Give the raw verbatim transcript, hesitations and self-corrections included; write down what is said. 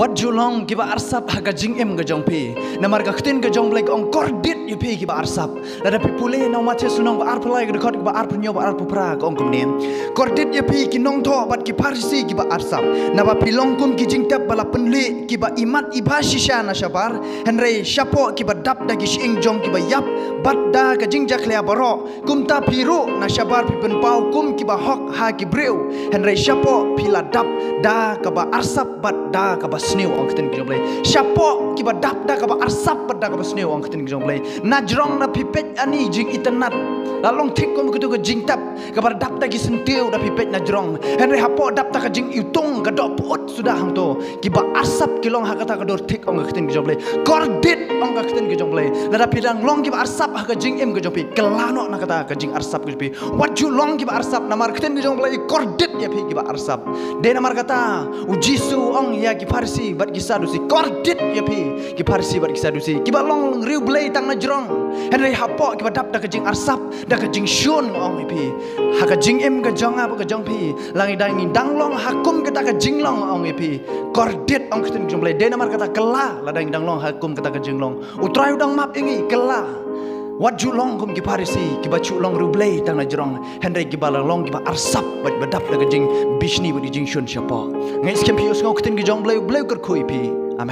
Wat ju long kiba arsap ha ka jingim ka jong phi. Namar ka ktien ka jong U Blei ka ong, kordit ïa phi kiba arsap. Lada phi pule na u Mathaios lynnong ba arphew lai, ka dkhot kaba arphew hynñiew bad arphew phra, ka ong kumne: Kordit ïa phi ki nongthoh bad ki Pharisi kiba arsap. Naba phi long kum ki jingtep ba la pynlih, kiba imat iba shisha na shabar, hynrei shapoh kiba dap da ki shyieng jong kiba ïap bad da ka jingjakhlia baroh. Kumta phi ruh na shabar phi pynpaw kum kiba hok ha ki briew, hynrei shapoh phi la dap da kaba arsap bad da kaba sniew, ong ka ktien ka jong U Blei. Shapoh kiba dap da kaba arsap bad da kaba sniew, ong ka ktien ka jong U Blei. Na jrong na phi peit ani jingitynnad, la long thik kum katu ka jingtep kaba dap da ki syntiew da phi peit na jrong, hynrei hapoh dap da ka jingiwtung ka dohpyut suda hangto. Kiba arsap ki long ha kata ka dur thik, ong ka ktien ka jong U Blei. Kordit, ong ka ktien ka jong U Blei. Lada phi dang long kiba arsap ha ka jingim ka jong phi, kylla noh na kata ka jingarsap ka jong phi. Wat ju long kiba arsap, namar ka ktien ka jong U Blei i kordit ïa phi kiba arsap. Dei namar kata U Jisu u ong ïa ki Pharisi bad ki Sadusi, kordit ïa phi ki Pharisi bad ki Sadusi, kiba long riewblei tang na jrong, hynrei hapoh kiba dap da ka jingarsap, da ka jingshun, nga ong ïa phi. Ha ka jingim ka jong nga bad ka jong phi, lada ngi dang long ha kum kata ka jinglong, nga ong ïa phi, kordit, ong ka ktien ka jong U Blei. Dei namar kata, kylla, lada ngi dang long ha kum kata ka jinglong, U Trai u dang map ïa ngi, kylla. Wat ju long kum ki Pharisi, kiba shu long riewblei tang na jrong, hynrei kiba la long kiba arsap bad ba dap da ka jingbishni bad ka jingshun shapoh. Nga ngeit skhem phi ïohsngew ka ktien ka jong U Blei. U Blei u kyrkhu ïa phi. Amen.